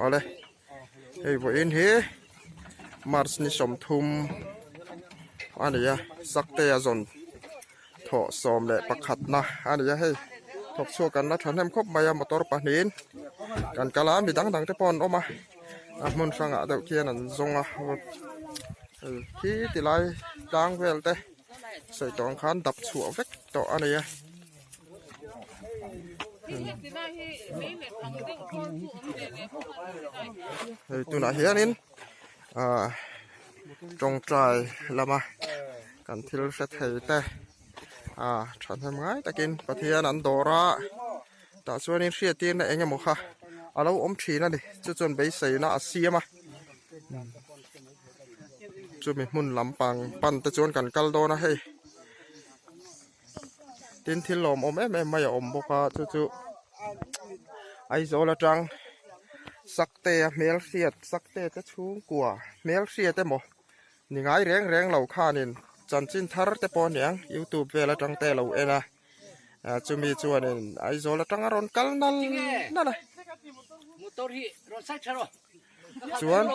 Awle hei vawiin hi March ni sawmthum a ni a Sakte a zawn thawh sawm leh pakhat na a ni a hei thawk chhuak an la thahnem khawp mai a motor pahnihin kan kal a mi dang dang te pawh an awm a a hmun hrangah deuh khian an zawng a hei khi ti lai tlang vel te sawi tawh ang khan dap chhuah vek tawh a ni a. Hei tunah hianin ah tawngtai lama kan thil hre thei te ah thahnem ngai takin Pathian an dawr a tah chuanin hriattirna eng emaw kha a lo awm thin a ni chu chuan beiseina a siam a chumi hmun lampang pan te chuan kan kal dawn a hei. Tin thil lawmawm em em mai a awm bawk a chu chu Aizawl atang Sakte a hmelhriat Sakte te chhungkua hmelhriat emaw ni ngai reng reng lo khanin chanchin thar te pawh aniang youtube vel atang te alo en a ah chumi chuanin Aizawl atanga rawn kal nal nal a chuan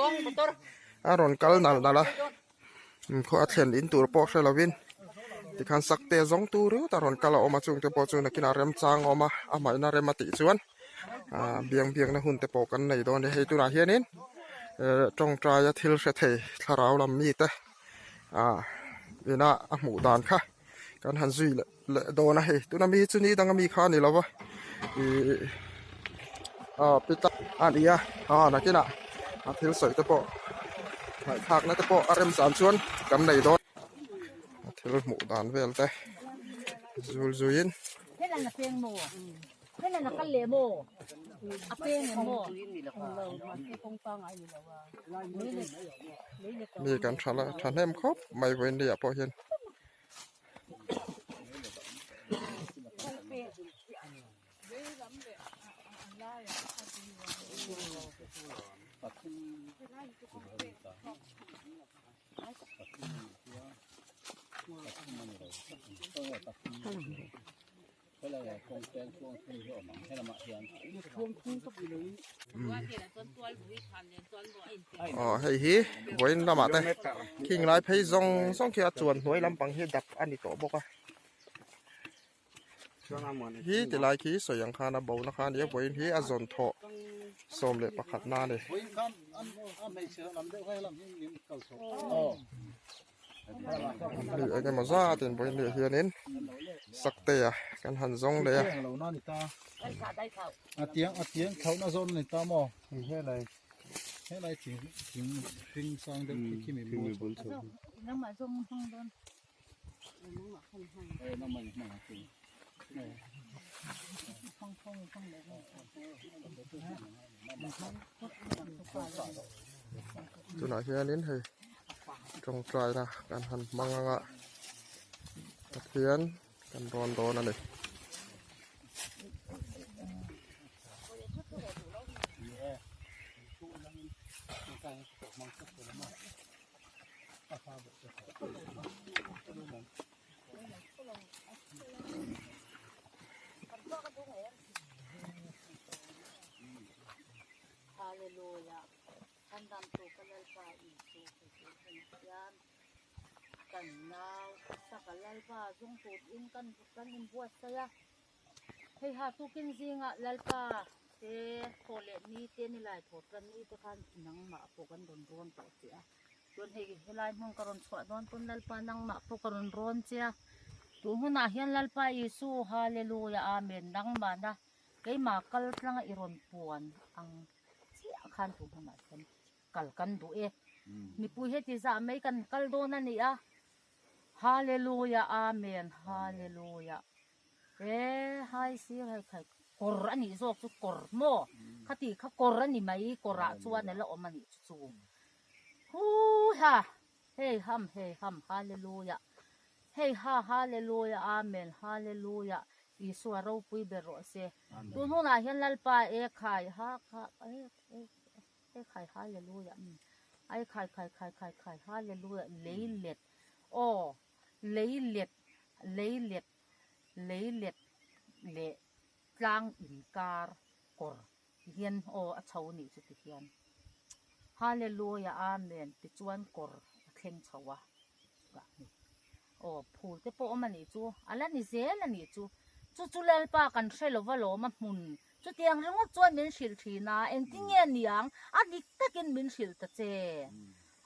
a rawn kal nal nal a. Khaw a thlen in tur pawh hre lovin tikhan sakte zawng tur ringawt a rawn kal a awm a chungte pawh chu nakinah remchang a awm a a hmaina rem a tih chuan ah biang biakna hun te pawh kan nei dawn a ni hei tunah hianin eh tawngtaia thil hre thei thlarau lam mite ah ina a hmuh dan kha kan han zui leh leh dawn a hei tuna mi hi chu ni danga mi kha a ni lo va ih ah pita a ni a ah nakinah a thil sawi te pawh ngaihthlakna te pawh a rem zan chuan kan nei dawn a thil hmuh dan vel te zul zuiin. Mi kan tha la thahnem khawp mai vawiin ni ah pawh hian. Aw hei hi vawiin lamah te khing lai phei zawng zawng khi a chuan hnuai lampang hi dap a ni tawh bawk a hi ti lai khi sawi ang khan a bo na kha a ni a vawiin hi a zawn thawh 11 na a ni. Mi eng emaw zat in vawiin leh hianin saktea kan han zawng leh a. Tunah hianin hei tawngtaina kan han hmang ang a Pathian kan rawn dawn a ni. Hallelujah kan dam tu ka Lalpa Isu Krista hian kan nau saka Lalpa zung tur in kan kan inbuatsaih a hei ha tukin zingah Lalpa te thaw leh ni te ni lai thaw tan ni te khan nangmah pawh kan rawn rawn tawh che a. Chuan hei helai hmun ka rawn chhuah dawn pawn Lalpa nangmah pawh ka rawn rawn che a, tun hunah hian Lalpa Isu Hallelujah Amen nangmahna keimah kal tlanga i rawn puan ang chiah khan tun hunah hian kal kan duh e. Mipui heti zah mai kan kal dawn a ni a, Hallelujah Amen Hallelujah. E hai sir hei khai kawr a nih zawk chu kawr maw khati kha kawr a ni mai kawr ah chuan a la awm a nih chu chu huiha hei ham hei ham hallelujah hei ha hallelujah amen hallelujah Isua ropui ber rawh se tun hunah hian Lalpa e khai ha kha e e e khai hallelujah ai khai khai khai khai khai hallelujah lei let aw lei let lei let lei let leh tlang inkar kawr Ti hian aw a chho nih chu ti hian Hallelujah Amen ti chuan kawr a thleng chho a kah ni. Aw phul te pawh awm a nih chu a la ni zel a nih chu. Chu chu Lalpa kan hre lova lawm a hmun chutiang ringawt chuan min hrilh thin a engtin nge niang a dik takin min hrilh ta che.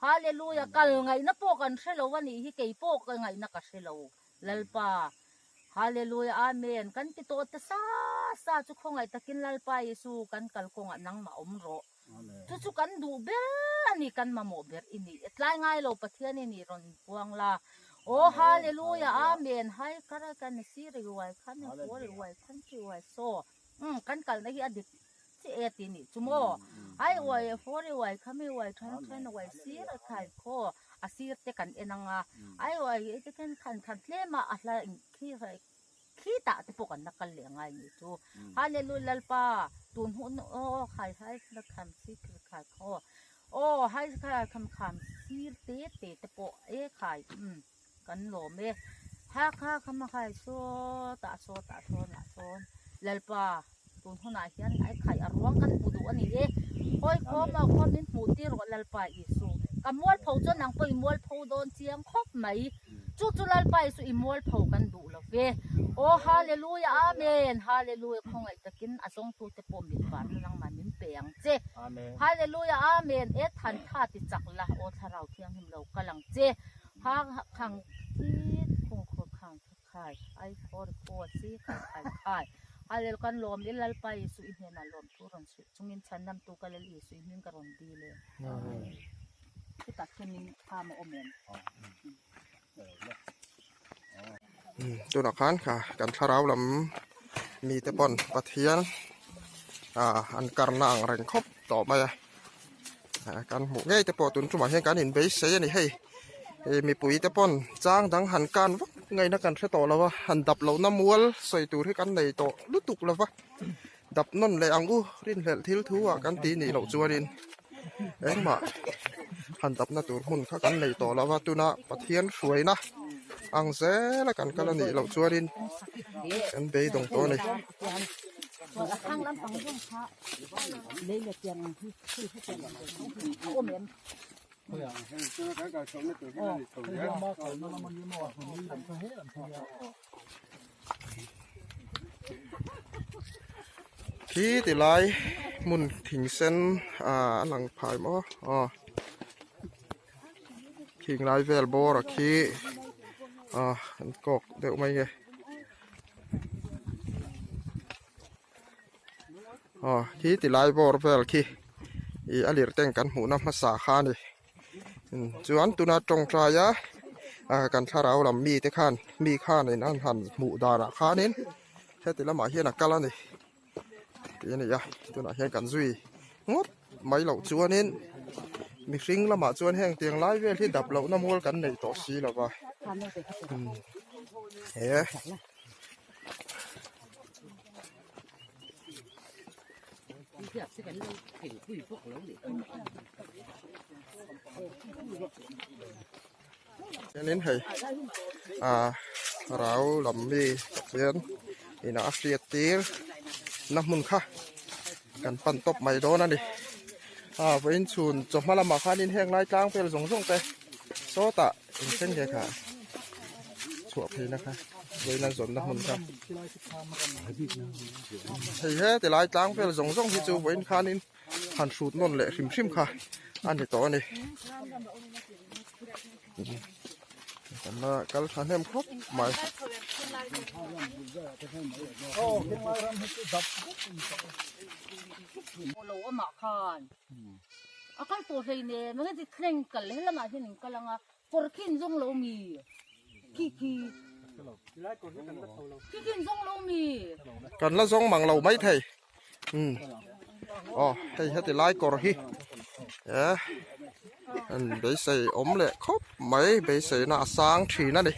Hallelujah kal ngaihna pawh kan hre lo a nih hi kei pawh ka ngaihna ka hre lo Lalpa Hallelujah Amen kan ti tawh ta sa sa chu khawngaih takin Lalpa Isu kan kalkawngah nangmah awm rawh. Chu chu kan duh ber a ni kan mamawh ber i ni e tlai ngai lo Pathian i nih rawn inpuang la Aw Hallelujah Amen hai karai kan ni sir i uai khan i fuar i uai khan chi uai saw umm kan kalna hi a dik chiah e ti nih chu maw hai uai e fuar i uai kham i uai then then uai sir a khai khaw a sir te kan en anga ai uai i te khan khan khan tlem a a hla in khi khi tah te pawh kan la kal leh angai nih chu Hallelujah Lalpa tun hun aw khai hai la kham si khai khaw aw hai khai kham kham sir te te te pawh e khai umm kan lawm e ha kha kham a khai saw tah saw tah sawn ah sawn Lalpa tun hunah hian ai khai a ruang kan hmu duh a ni e hawi khawm ah khuan min hmuh tir rawh Lalpa Isu ka mualpho chuan nang pawh i mualpho dawn chiang khawp mai chu chu Lalpa Isu i mualpho kan duh lo ve aw Hallelujah Amen Hallelujah khawngaih takin a zawngtu te pawh mit varna nangmah min pe ang che Hallelujah Amen e than tha ti chak la aw thlarau thianghlim lo kal ang che ha khang thi khung khur khang Khai, ai khawr khaw si khai khai khai. Hallel kan lawm i Lalpa Isu i hnenah lawm thu rawn suih chungin chhandamtu ka Lal Isu i hming ka rawn dil e. Chutah khianin kham a awm em? Tunah khan kha kan thlarau lam mite pawn Pathian an karna ang reng khawp tawh mai a. Kan hmuh ngei te pawh tun tumah hian kan inbeisei a ni hei. Hei mipui te pawn chang dang han kan vak ngaihna kan hre tawh lo a, han dap lohna mual sawi tur hi kan nei tawh lutuk lo va. Dap nawn leh ang u rinhlelh thil thu ah kan ti nih loh chuanin engmah han dapna tur hmun kha kan nei tawh lo va. Tuna Pathian hruaina ang zela kan kal a nih loh chuanin kan beidawng tawh a ni. Khi ti lai hmun thing sen ah a lang phai maw aw khing lai vel bawr a khi ah an kawk deuh mai nge. Aw khi ti lai bawr vel khi ih a lirh ten kan hmuhna hmasa kha a ni chuan tuna tawngtai a ah kan thlarau lam mite khan mi khanin an han hmuh danah khanin heti lamah hian a kal a ni tih a ni a tunah hian kan zui ngawt mai loh chuanin mihring lamah chuan heng tiang lai vel hi dap lohna mual kan nei tawh si lova he. Hianin hei ah rau lam mi Pathian inah a hriat tir na hmun kha kan pan tawp mai dawn a ni ah vawiin chhun chawhma lamah khanin heng lai tlang vel zawng zawng te sawtah engthleng nge kha chhuah pheina kha vawiin an zawnna hmun kha hei he ti lai tlang vel zawng zawng hi chu vawiin khanin han hrut nawn leh hrim hrim kha a ni tawh a ni kan la kal tha hnem khawp mai. A kal tawh hlei nen eng nge thleng kal helamah hian in kal anga kawr khi in zawng lo mi khi khi khi khi in zawng lo mi. Kan la zawng mang lo mai thei umm aw hei heti lai kawr hi eh an beisei awm leh khawp mai beiseina a sang thin a ni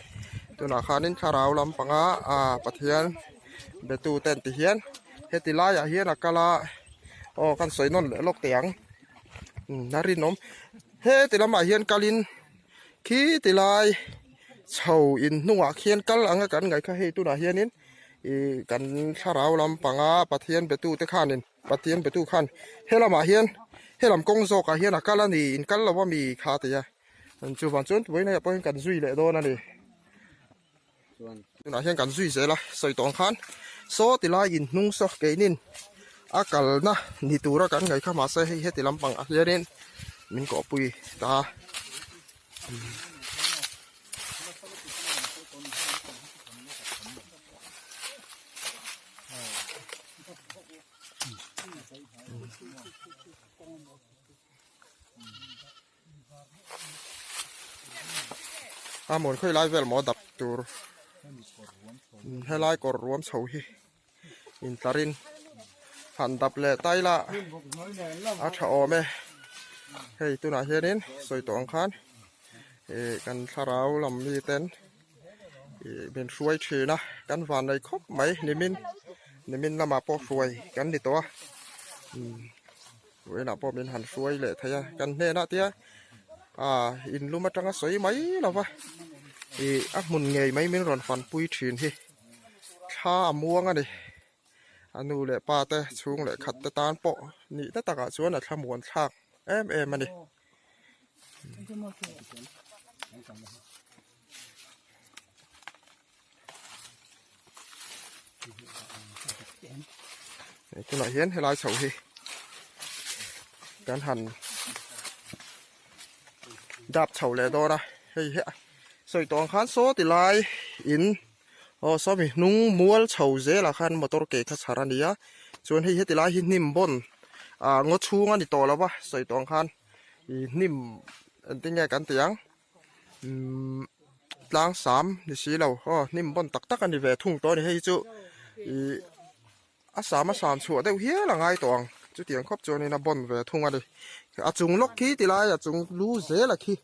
tunah khanin thlarau lampanga ah Pathian betu ten ti hian heti laiah hian a kal a aw kan sawi nawn leh lawk teh ang umm a rinawm heti lamah hian kalin khi ti lai chho in hnungah khian kal ang a kan ngaih kha hei tunah hianin ih kan thlarau lampanga Pathian betu te khanin. Pathian betu khan helamah hian helam kawng zawkah hian a kal a ni in kal lo a mi kha ti a chuvang chuan vawiin ah pawh hian kan zui leh dawn a ni. Tunah hian kan zui zel a sawi tawng khan saw ti lai in hnung saw keinin a kalna ni tura kan ngaih kha mahse hei heti lampang ah hianin min kawhpui ta a. A mawn khawi lai vel maw dap tur helai kawr ruam chho hi intlarin han dap leh ta ila a tha awm e hei tunah hianin sawi tawh ang khan ih kan thlarau lam mi ten ih min hruai thin a kan van nei khawp mai nimin nimin lamah pawh hruai kan ni tawh a umm. Vawiinah pawh min han hruai leh thei a, kan hnenah tia ah in lum atanga sawi mai lo va ih a hmun ngei mai min rawn fanpui thin hi thla a muang a ni a nu leh pa te chhung leh khat te tan pawh nih na takah chuan a thlamuan thlak em em a ni. Tunah hian helai chho hi kan han dap chho leh dawn a hei hi sawi tawh ang khan saw ti lai in aw sawmi hnung mual chho zelah khan motor ke kha chhar a ni a chuan hei heti lai hi hnim bawn ah ngaw chhung a ni tawh lo va sawi tawh ang khan ih hnim engtin nge kan tih ang. Umm tlang sam ni si lo aw hnim bawn tak tak a ni ve thung tawh a ni hei chu ih a sam a sam chhuah deuh hial a ngai tawh ang chutiang khawp chuanin a bawn ve thung a ni a chung lawk khi ti lai a chung lu zel a khi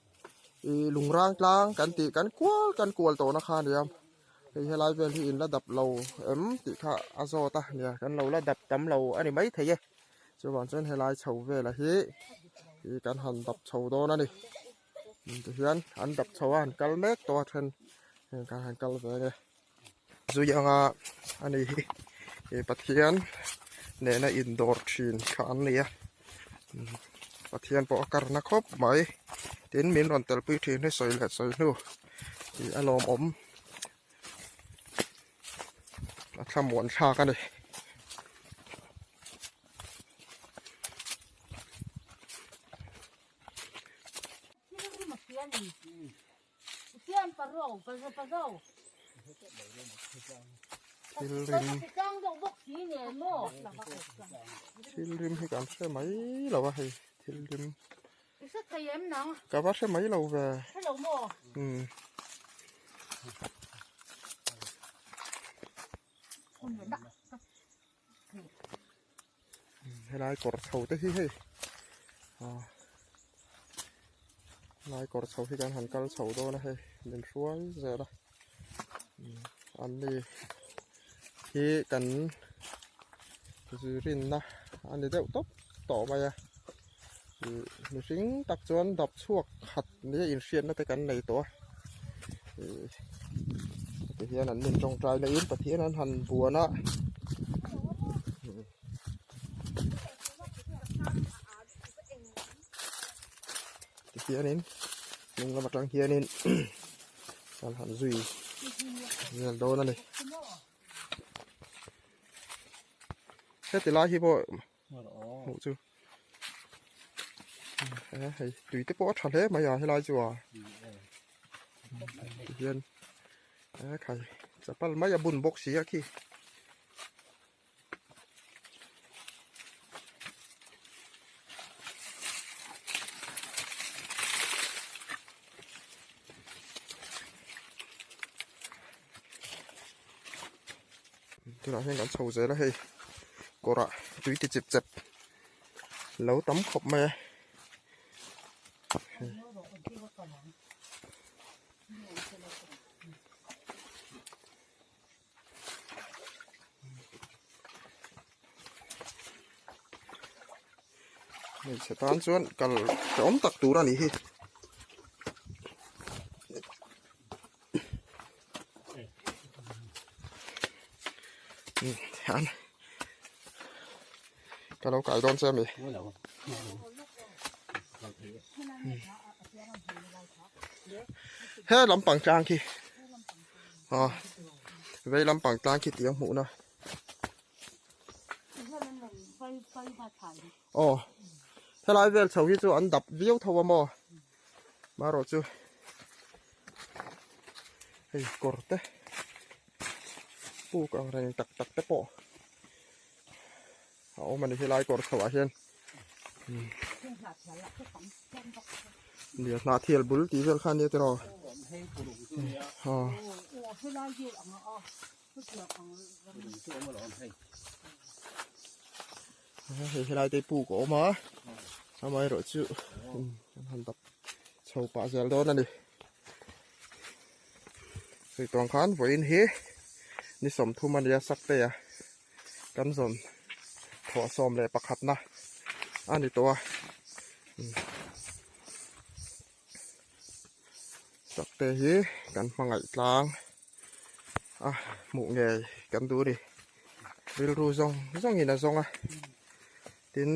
ih lungrang tlang kan tih kan kual kan kual tawh na kha a nia hei helai vel hi in la dap lo em tih kha a zawt a nia kan lo la dap tam lo a ni maithei e chuvang chuan helai chho vela hi ih kan han dap chho dawn a ni. Ti hian an dap chho a an kal mek tawh a then heng kha han kal ve nge zui anga a ni hi ih Pathian nena indawr thin kha an ni a Pathian pawh a karna khawp mai tin min rawn telpui thin hi sawi leh sawi hnu tih a lawmawm a thlamuan thlak a ni. Thil rim thil rim hi kan hre mai lo a hei thil rim ka va hre mai lo ve umm. Helai kawr chho te hi hei ah helai kawr chho hi kan han kal chho dawn a hei min hruai zel a an ni hi kan rinna a ni deuh tawp tawh mai a ih mihring tak chuan dap chhuak khat nia inhriatna te kan nei tawh a ih tihian an nin tawngtai na in Pathian an han buan a. Tihianin hnung lam atang hianin an han zui vel dawn a ni. Heti lai hi pawh hmuh chu hei tui te pawh a tha hle mai a helai chu a tihian khai chapal mai a bun bawk si a khi. Tunah hian kan chho zel a hei kawrah tui ti chip chep lo tam khawp mai a. Hmeichhe tan chuan kal hrehawm tak tur a ni hi. Hian Ka lo kai dawn che a mi. He lampang tlang khi aw vei lampang tlang khi tih a hmuh na aw helai vel chho hi chu an dap viau tho a maw marawh chu hei kawr te puk ang reng tak tak te pawh a awm a ni helai kawr chho ah hian nia hnah thial bul tih vel kha ania tiraw aw hei helai te puk a awm a amaherawh chu kan han dap chho pah zel dawn a ni hei tawng khan vawiin hi ni 30 a nia sakte a. Kan zawn thawh 11 na a ni tawh a sakte hi kan hmangaih tlang a hmuh ngei kan duh a ni rilru zawng zawng in a zawng a tin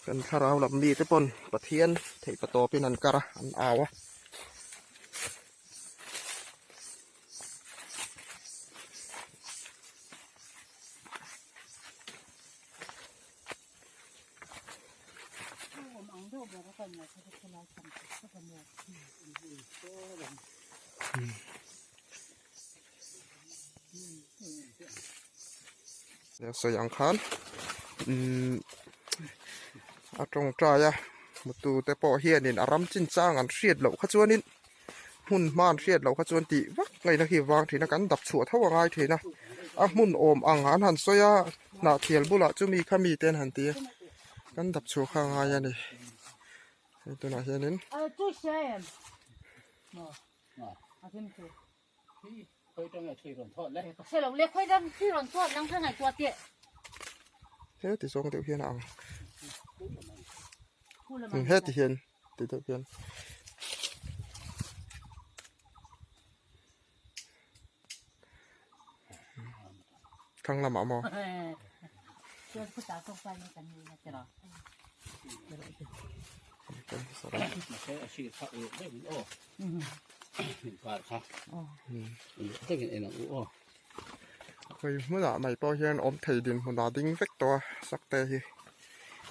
kan thlarau lam mi te pawn Pathian theih patawp in an kar a an au a. Sawi ang khan umm a tawngtai a hmutu te pawh hianin a ram chinchang an hriat loh kha chuanin. Hmun hma an hriat loh kha chuan tih vak ngaihna khi vang thin a, kan dap chhuah tho a ngai thin a, a hmun awm ang an han sawi a, hnahthial bulah chumi kha mi te an han ti a, kan dap chhuah kha a ngai a ni, hei tunah hianin. Heti zawng deuh hian a ang heti hian ti deuh hian. Thlang lamah maw? Khawi hmunah mai pawh hian awm thei dinhmunah ding vek tawh a sakte hi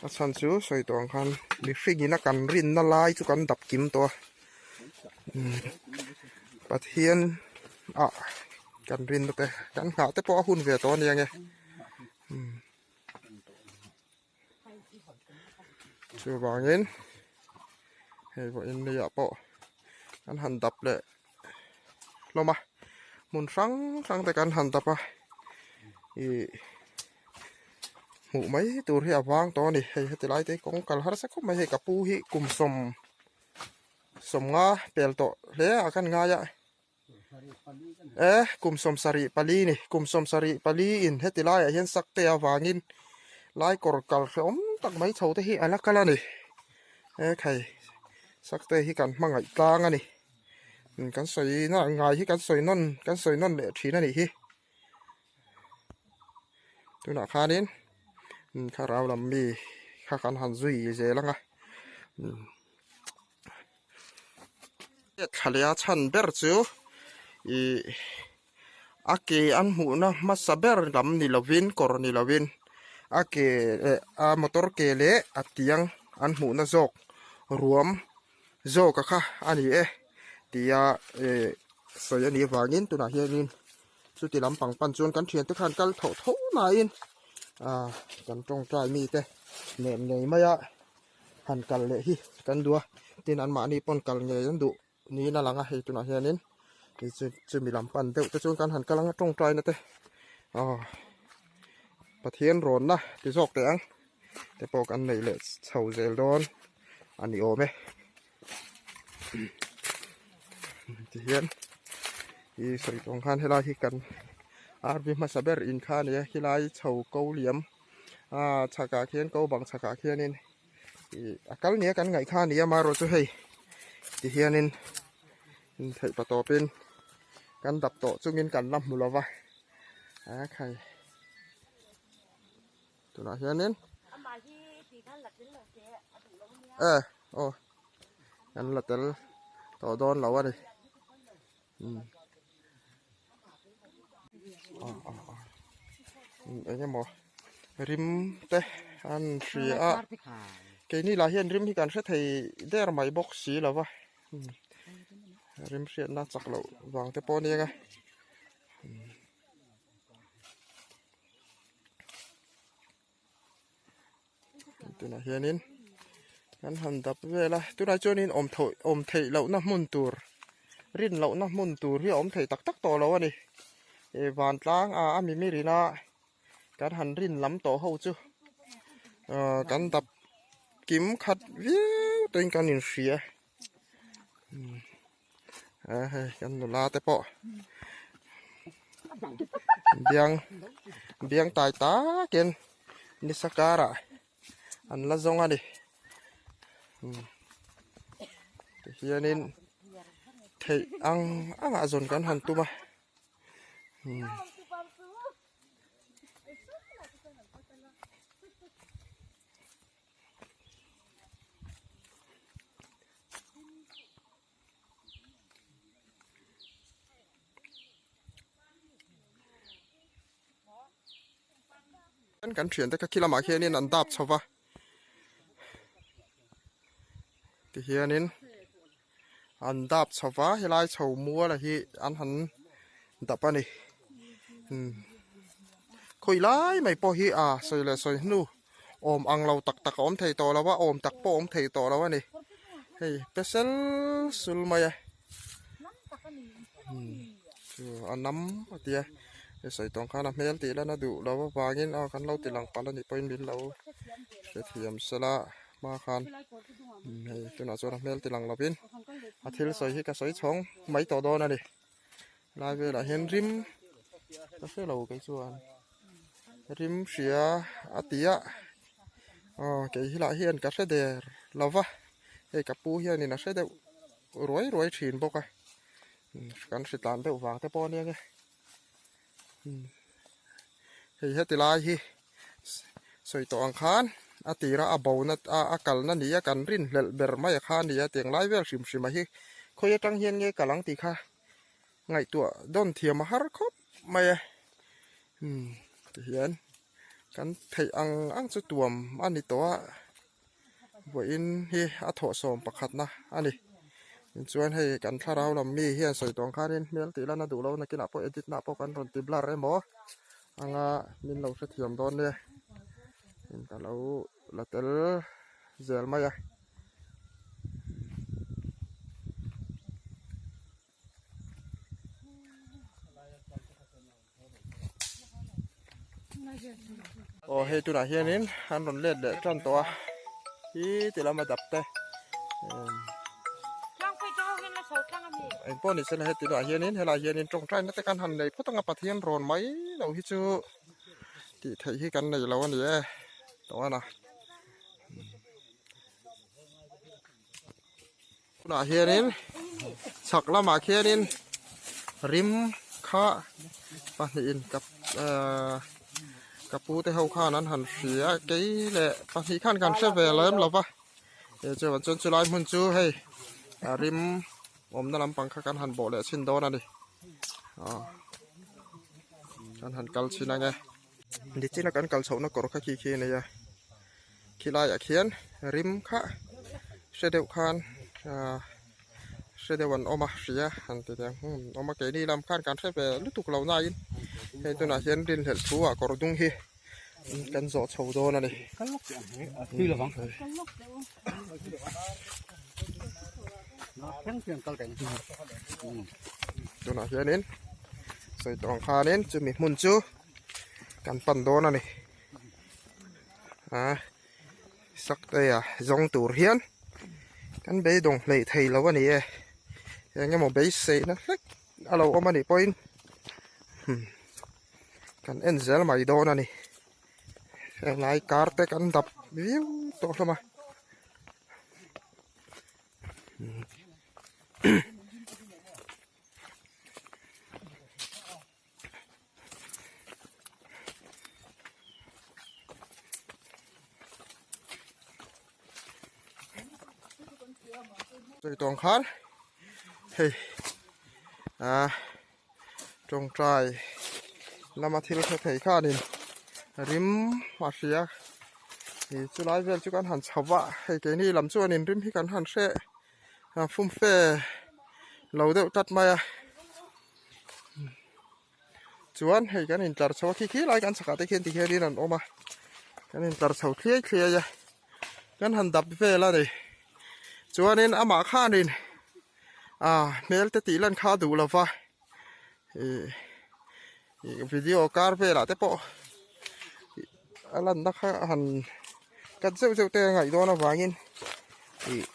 a chhan chu sawi tawh ang khan mihring ina kan rinna lai chu kan dap kim tawh a Pathian ah kan rinna te kan nghah te pawh a hun ve tawh a nia nge. Chuvangin hei vawiin ni ah pawh kan han dap leh hlawm a hmun hrang hrang te kan han dap a ih hmuh mai tur hi a vang tawh a ni hei heti lai te hi kawng kal harsa khawp mai hei ka pu hi kum sawm sawmnga pel tawh hle a kan ngai a. E kum 74 ni kum 74 in heti laiah hian sakte avangin lai kawr kal hrehawm tak mai chho te hi a la kal a ni e khai sakte hi kan hmangaih tlang a ni kan sawi na ngai hi kan sawi nawn kan sawi nawn leh thin a nih hi tunah khanin thlarau lam mi kha kan han zui zel ang a. Thlaleh a chhan ber chu ih a ke an hmuhna hmasa ber lam ni lovin kawr ni lovin a ke leh a motor ke leh a tiang an hmuhna zawk ruam zawk a kha a ni e tia ih sawi a nih avangin tunah hianin chuti lampang pan chuan kan thiante khan kal tho tho nain ah kan tawngtai mite nen ngei mai a. Han kal leh hi kan duh a tin anmahni pawn kal ngei an duh niin a lang a hei tunah hianin chumi lam pan deuh te chuan kan han kal ang a tawngtaina te aw Pathian rawnna ti zawk teh ang te pawh kan neih leh chho zel dawn a ni awm e tihian i sawi tawng khan helai hi kan RV hmasa ber in kha a ni a helai chho ko liam. A chhakah khian ko bang chhakah khianin ih a kal nia kan ngaih kha a ni a amaherawhchu hei ti hianin theih pa tawpin kan dap tawh chungin kan la hmu lo va a khai. Tunah hianin e aw kan la tel tawh dawn lo a ni umm eng emaw rim te an hria a keini lah hian rim hi kan hre thei der mai bawk si lo va rim hriatna chak loh vang te pawh a ni ang e. Tunah hianin kan han dap vel a tunah chuanin awm tho awm theih lohna hmun tur rin lohna hmun tur hi a awm thei tak tak tawh lo a ni ih vantlang a a mimirin a kan han rin lam tawh ho chu ah kan dap kim khat viau tawhin kan inhria a hei kan nula te pawh biang biang tai takin nisa karah an la zawng a ni tihianin theih ang angah zawn kan han tum a. Kan thiante kha khi lamah khianin an dap chho va tihianin an dap chho va helai chho mual a hi an han dap a ni umm khawi lai mai pawh hi a sawi leh sawi hnu. Awm ang lo tak tak a awm thei tawh lo a, awm tak pawh a awm thei tawh lo a ni. Hei pesel sul mai a. Chu a nam a tia. Hei sawi tawng khan a hmel tih lan a duh lo avangin aw kan lo ti lang palh a nih pawhin min lo hrethiam sela hma khan hei tunah chuan a hmel ti lang lovin a thil sawi hi ka sawi chhawng mai tawh dawn a ni. Lai velah hian rim ka hre lo kei chuan rim hria a ti a aw kei hi lah hian ka hre der lo va hei ka pu hianin a hre deuh ruai ruai thin bawk a kan hri tlan deuh vang te pawh a nia nge hei heti lai hi sawi tawh ang khan a tira a bo na a kalna ni a kan rinhlelh ber mai a kha a ni a tiang lai vel hrim hrim a hi khawi atang hian nge kal ang tih kha ngaihtuah dawn thiam a har khawp mai a umm tihian kan theih ang ang chu tuam a ni tawh a vawiin hi a thawhsawm pakhatna a ni tichuan hei kan thlarau lam mi hian sawi tawng khanin hmel tih lan a duh lo nakinah pawh edit nah pawh kan rawn ti blur emaw anga min lo hrethiam dawn nia in ka lo la tel zel mai a. Aw hei tunah hianin an rawn let leh tan tawh a hi ti lama dap te eng pawh ni sela heti tunah hianin helaiah hianin tawngtaina te kan han nei phawt anga Pathian rawn mai lo hi chu tih theih hi kan nei lo a ni e tawh a Tunah hianin chhak lamah khianin rim kha pahnihin ka ehh ka pu te ho khan an han hria a kei leh pahnih khan kan hre ve lem lo va eh chuan chuan chulai hmun chu hei a rim awmna lampang kha kan han bawh leh chhin dawn a ni aw kan han kal chhin ang e nichina kan kal chhohna kawr kha khi khi a nei a. Khilaiah khian rim kha hre deuh khan ahh hre deuh an awm a hria han ti teh ang an awm a keini lam khan kan hre ve lutuk lo nain hei tunah hian rinhlelh thu ah kawr dung hi kan zawh chho dawn a ni. Tunah hianin sawi tawh ang khanin chumi hmun chu kan pan dawn a ni. a saktea zawng tur hian kan beidawng hleih thei lo a ni e eng emaw beiseina hlek a lo awm a nih pawhin kan en zel mai dawn a ni helai kar te kan dap viau tawh hlawm a. Sawi tawng khan hei ah tawngtai lama thil hre thei khanin rim a hria ih chulai vel chu kan han chho va hei keini lam chuanin rim hi kan han hre a fumfe lo deuh tlat mai a chuan hei kan intlar chho a khi khi lai kan chhakah te khian tikhianin an awm a kan intlar chho thliai thliai a kan han dap vel a ni chuanin amah khanin ah hmel te tih lan kha a duh lova ih ih video kar velah te pawh a lanna kha a han cut zeuh zeuh te a ngaih dawn avangin ih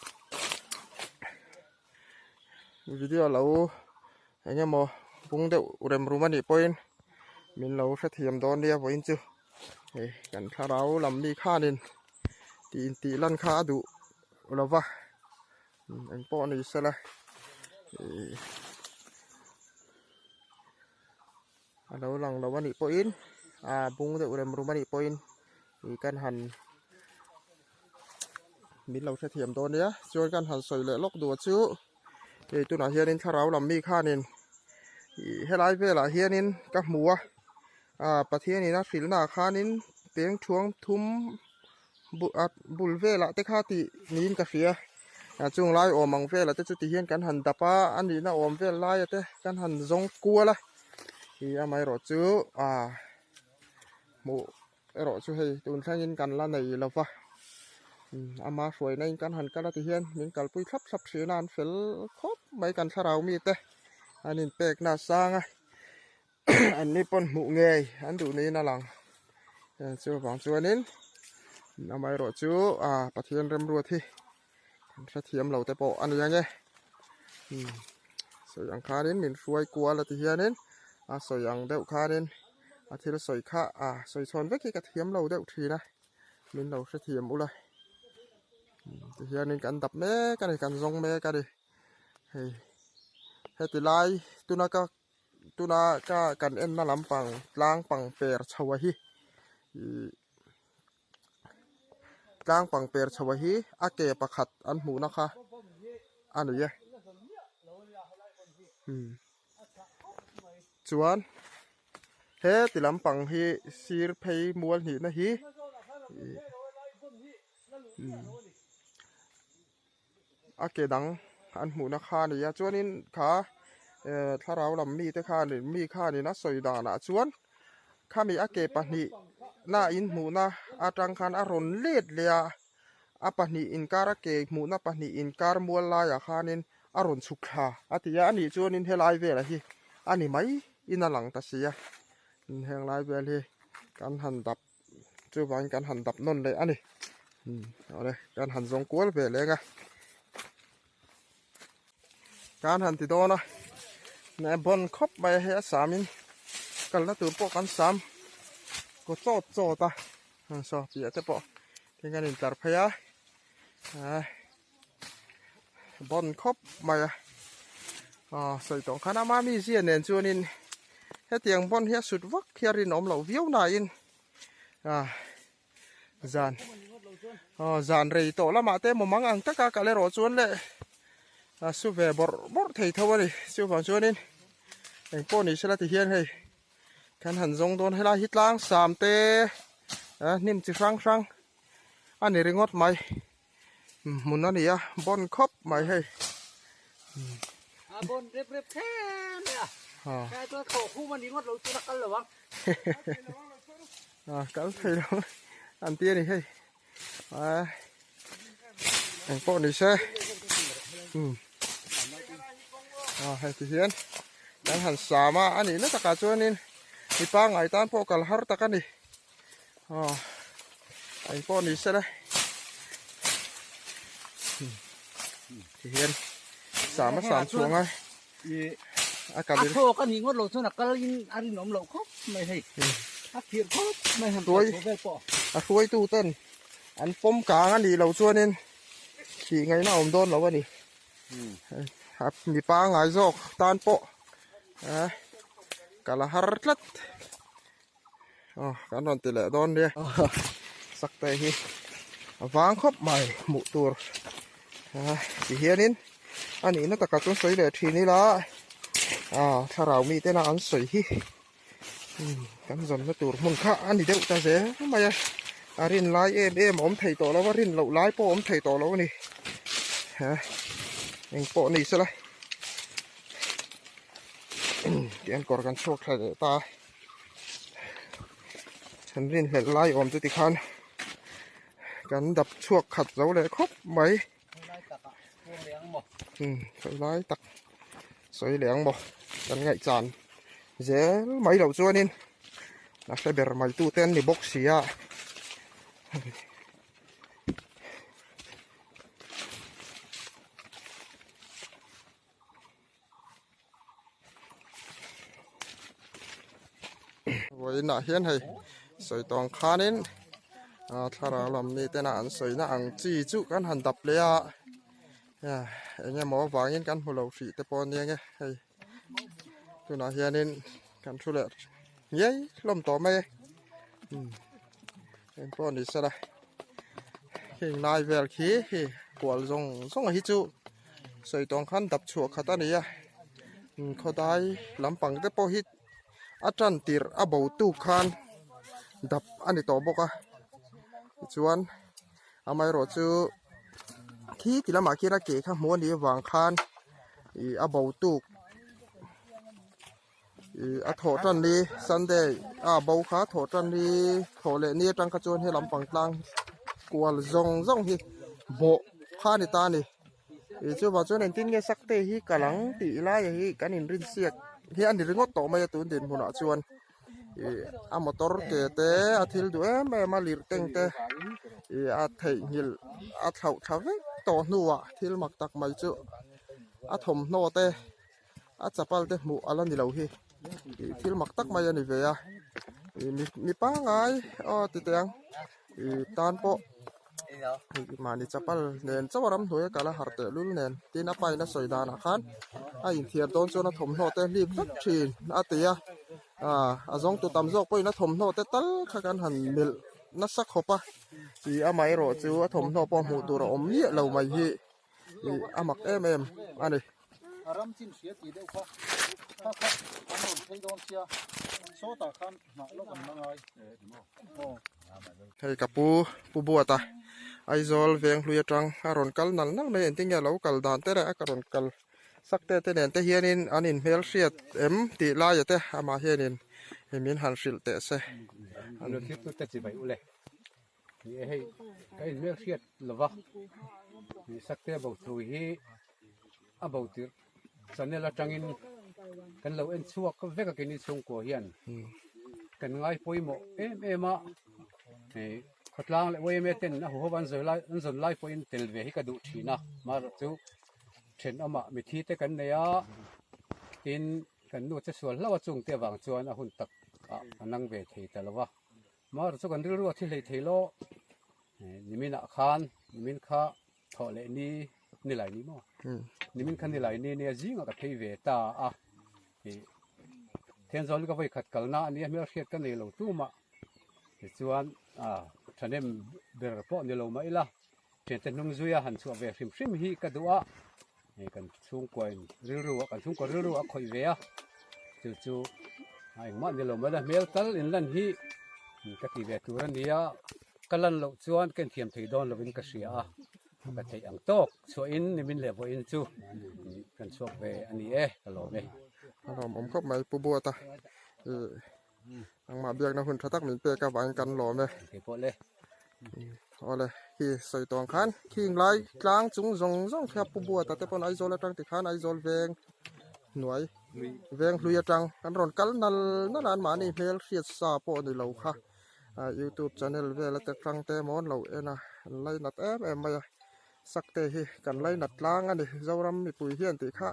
video lo eng emaw bung deuh rem rum a nih pawhin min lo hrethiam dawn nia vawiin chu hei kan thlarau lam mi khanin tih intih lan kha a duh lova eng pawh ni sela ih a lo lang lo a nih pawhin a bung deuh rem rum a nih pawhin ih kan han min lo hrethiam dawn nia chuan kan han sawi leh lawk duh chu hei tunah hianin thlarau lam mi khanin ih helai velah hianin ka hmu a ah Pathianin a hrilhna ah khanin peng thuang thum bul velah te kha tih niin ka hria a chung lai awm ang velah te chu ti hian kan han dap a a nihna awm vel laia te kan han zawng kual a ih amaherawh chu ah hmuh erawh chu hei tun thlengin kan la nei lo va ama hruaina in kan han kal a ti hian min kalpui thlap thlap thin a an fel khawp mai kan thlarau mite an inpekna a sang a. An ni pawn hmuh ngei an duh niin a lang chuvang chuanin amaherawh chu ah Pathian remruat hi kan hrethiam lo te pawh a ni ang e sawi ang khanin min hruai kual a ti hianin a sawi ang deuh khanin a thil sawi kha ah sawi chhawn vek hi ka thiam lo deuh thin a min lo hrethiam ula tihianin kan dap mek a ni kan zawng mek a ni hei heti lai tuna ka. Tuna ka kan enna lampang tlang pang per chho a hi ih tlang pang per chho a hi a ke pakhat an hmuhna kha a ni e umm chuan he ti lampang hi sir phei mual hnihna hi ih umm. A ke dang an hmuhna kha a ni a chuanin kha eh thlarau lam mite khanin mi khanin a sawi danah chuan khami a ke pahnih na in hmuhna atang khan a rawn let leh a a pahnih inkar a ke hmuhna pahnih inkar mual laiah khanin a rawn chhuk thla a ti a a nih chuanin helai velah hi a ni mai in a lang ta si a heng lai vel hi kan han dap. Chuvangin kan han dap nawn leh a ni. Awle kan han zawng kual ve leng a. Kan han ti dawn a. Ne bon khawp mai a hei a samin kalna tur pawh kan sam ko chawt chawt a. Saw piah te pawh tin kan intlar phei a. Bon khawp mai a. Aw sawi tawh khan a mami zia nen chuanin hetiang bon hi a sut vak hi a rinawm loh viau nain ah zan aw zan rei tawh lamah te maw mang ang taka kal erawh chuan le a su ve bawrh bawrh thei tho a ni chuvang chuanin engpawh ni sela ti hian hei kan han zawng dawn helai hi tlang sam te ah hnim chi hrang hrang a ni ringawt mai. Hmun a ni a bon khawp mai hei. A bon rep rep kher mai a. Kha chuan thlawh khum a ni ngawt lo chuan a kal lo ang. A kal thei lo an ti a ni hei. A eng pawh ni se. A hei ti hian kan han sam a a nihna takah chuanin mi pangngai tan pawh kal har tak a ni. Aw eng pawh ni se le ti hian sam a sam chhuang a a kal a thawk a nih ngawt lo chuan a kal in a rinawm loh khawp mai hei a khirh khawp mai han kal chho vel pawh a hruaitu ten an pawm kang a nih loh chuanin thih ngaihna a awm dawn lo a ni a mipa ngai zawk tan pawh kal a har tlat. Aw kan rawn ti leh dawn nia sakte hi a vang khawp mai hmuh tur ti hianin. A nihna takah chuan sawi leh thin ila ah thlarau mite na an sawi hi kan zawnna tur hmun kha a ni deuh ta zel mai a a rin lai em em a awm thei tawh lo a rin loh lai pawh a awm thei tawh lo a ni eng pawh ni sela tihian kawr kan chhuak thla leh ta a kan rinhlelh lai awm chu tikhan kan dap chhuak khat zo leh khawp mai. Sawi lai tak sawi leh ang maw kan ngaihchan zel mai loh chuanin a hre ber mai tu te an ni bawk si a. Vawiinah hian hei sawi tawng khanin ah thlarau lam mi tena an sawina ang chi chu kan han dap leh a eng emaw avangin kan hmu lo hrih te pawh ania nge hei tunah hianin kan thu leh ngei hlawm tawh mai e eng pawh ni sela heng lai vel khi hei kual zawng zawng hi chu. Sawi tawng khan dap chhuah khat a ni a khawdai lampang te pawh hi a tan tirh a bo tu khan dap a ni tawh bawk a tichuan amaherawh chu khi ti lamah khian a ke kha hmuh a nih avang khan ih a bo tuk ih a thawh tan ni sunday a bo kha thawh tan ni thawh leh ni atang kha chuan he lampang tlang kual zawng zawng hi bawh kha a ni ta a ni ih chuvang chuan engtin nge sak te hi kal ang tih lai hi kan inrin siak hi a ni ringawt tawh mai a tun dinhmunah chuan ih a motor ke te a thil duh em em a lirh teng te ih a theihnghilh a thlauh thla vek tawh hnuah thil mak tak mai chu a thawmhnaw te. A chapal te hmuh a la ni lo hi ih thil mak tak mai a ni ve a ih mi mi pangai aw ti teh ang ih tan pawh mahni chapal nen chauh a ramhnuai a kal a harh teh lul nen tin a pa in a sawi danah khan a inthiar dawn chuan a thawmhnaw te a hlip vek thin a ti a ah a zawng tu tam zawk pawhin a thawmhnaw te tal kha kan han melh nasa khawp a ih amaherawh chu a thawmhnaw pawh hmuh tur a awm miah lo mai hi. Ih a mak em em a ni. A ram chin hria tih deuh kha kha kha an rawn phei dawn sia sawtah khan hnah lawk an la ngai aw. Hei ka pu Pu Buata Aizawl Venghlui atang a rawn kal nal nal mai engtin nge a lo kal dan te leh a ka rawn kal sak te te nen te hianin an inhmel hriat em tih laia te amah hianin min han hrilh teh se. An lo thlir tute chi vaih ule. Ni e hei ka inhmel hriat lova ni sakte bo thu hi a bo tirh channel atangin kan lo en chhuak vek a keini chhungkua hian kan ngai pawimawh em em a hei khawtlang leh yma ten a huho an zawi lai an zawn lai pawhin tel ve hi ka duh thin a amaherawhchu thenawmah mithi te kan nei a tin kan nu che sual hlauh a chungte avang chuan a hun tak ah a nang ve thei ta lova. Mar chu kan rilru a thi hlei thei lo nimin ah khan nimin kha thawh leh ni ni lai ni maw nimin kha ni lai ni nia zingah ka phei ve ta a ih Thenzawl ka vawi khat kalna a nia hmel hriat ka nei lo tumah tichuan a thahnem ber pawh ni lo mah ila thiante hnung zuia han chhuah ve hrim hrim hi ka duh a hei kan chhungkua in rilru a kan chhungkua rilru a khawih ve a chu chu a engmah ni lo mai la hmel tal in lan hi ka ti ve tur a ni a ka lan loh chuan ka inthiam thei dawn lovin ka hria a ka theih ang tawk chhuahin nimin leh vawiin chu kan chhuak ve a ni e ka lawm e. A lawmawm khawp mai Pu Buata ih engmah biakna hun tha tak min pek avangin kan lawm e. Keipawh le. Awle khi sawi tawng khan khing lai tlang chung zawng zawng khi a pu buat a te pawn Aizawl atang tikhan Aizawl veng hnuai veng hlui atang an rawn kal nal nal a an mahni hmel hriat sa pawh ni lo kha ah youtube channel vel ate tang te emaw an lo en a an lainat em em mai a sakte hi kan lainat tlang a ni Zoram mipui hian tih kha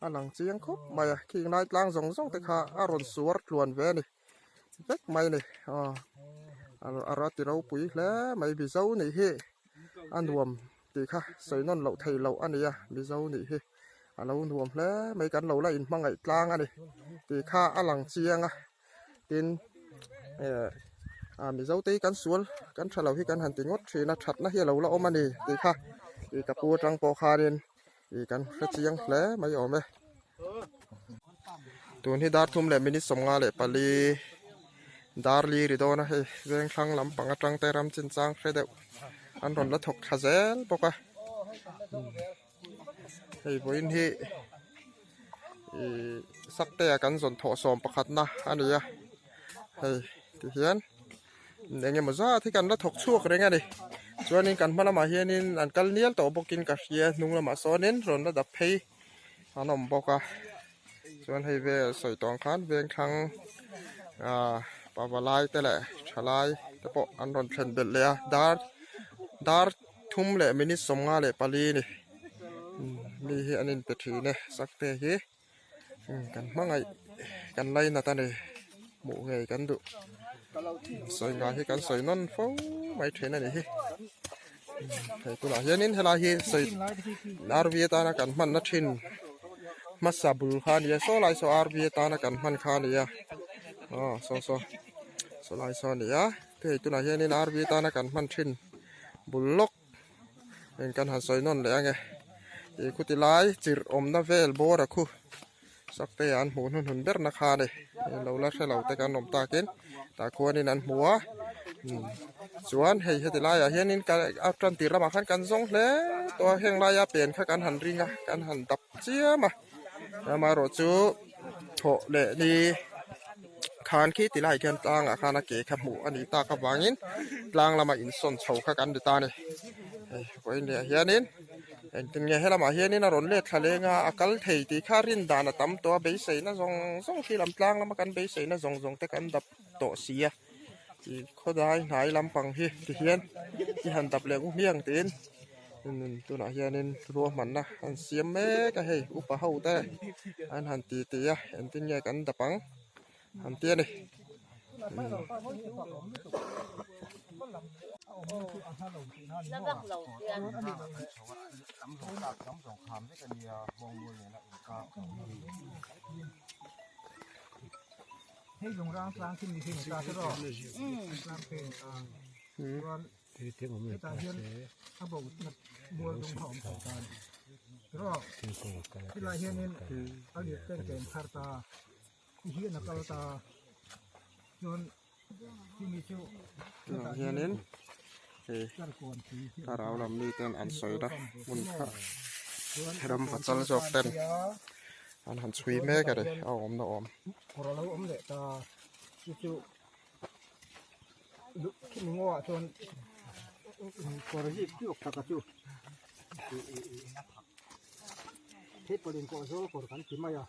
a lang chiang khawp mai a khing lai tlang zawng zawng te kha a rawn suar tluan ve a ni. vek mai a ni aw a ra ti ropui hle mai mizo nih hi a nuam tih kha sawi nawn loh theih loh a ni a mizo nih hi a lo nuam hle mai kan lo la inhmangaih tlang a ni tih kha a lang chiang a tin eh a mizo te hi kan sual kan tha lo hi kan han ti ngawt thin a thatna hi a lo la awm a ni tih kha ih ka pu atang pawh khanin. Ih kan hre chiang hle mai awm e. Tun hi dar thum leh minute 54 dar li ri dawn a hei veng thlang lampang atang te ram chin chang hre deuh an rawn la thawk thla zel bawk a hei vawiin hi ih sakte ah kan zawn thawh sawm pakhat na a ni a hei tihian. Eng emaw zat hi kan la thawk chhuak reng a ni chuanin kan hma lamah hianin an kal nial tawh bawkin ka hria hnung lamah sawnin rawn la dap phei an awm bawk a chuan hei vel sawi tawng khan veng thlang ah pavalai te leh thalai te pawh an rawn thlen belh leh a dar dar thum leh minute 54 a ni mi hi an inpe thin e sakte hi. Kan hmangaih kan lainat a ni hmuh ngei kan duh sawi ngai hi kan sawi nawn fo mai thin a ni hi hei tunah hianin helai hi sawi RV atana kan hmanna thin hmasa bul kha a ni a saw lai saw RV atana kan hman kha a ni a aw saw saw saw lai saw a ni a hei tunah hianin RV atana kan hman thin bul lawk. Eng kan han sawi nawn leh ange ih khuti lai chirh awmna vel bawr a khu sakte ah an hmuh hnuhnun ber na kha a ni lo la hre lo te kan awm takin tah khuanin an hmu a chuan hei heti laiah hianin a tan tir lamah khan kan zawng hle tawh a heng laia pen kha kan han ring a kan han dap chiam a amaherawh chu thawh leh ni. Khan khi ti lai khian tlangah khan a ke kha hmuh a nih tak avangin tlang lama insawn chho kha kan ti ta a ni. Hei vawiin leh ah hianin engtin nge helamah hianin a rawn let thla leng a, a kal thei tih kha rin dan a tam tawh a, beiseina zawng zawng khi lam tlang lama kan beiseina zawng zawng te kan dap tawh si a. Ih khawdai hnai lampang hi ti hian i han dap leh ngu hmiang tiin tunah hianin ruahmanna an siam mek a hei upa ho te an han ti ti a engtin nge kan dap ang an ti a ni. Hei lungrang tlang khi mi hi ni ta te rawh tlang phei ni ta chuan hetah hian a bo na mual dum kha a awm thei ta a ni rawh helai hianin a lit ten ke an thar ta ti hian a kal ta chuan chumi chu tunah hianin hei thlarau lam mi ten an sawi na hmun kha ram pachal zawk ten an han chhui mek a ni a awm na awm. Kawr a lo awm leh ta chu chu khimi ngaw ah chuan kawr zip tluak tak a chu theipawl in kawh zawl kawr kan ti mai a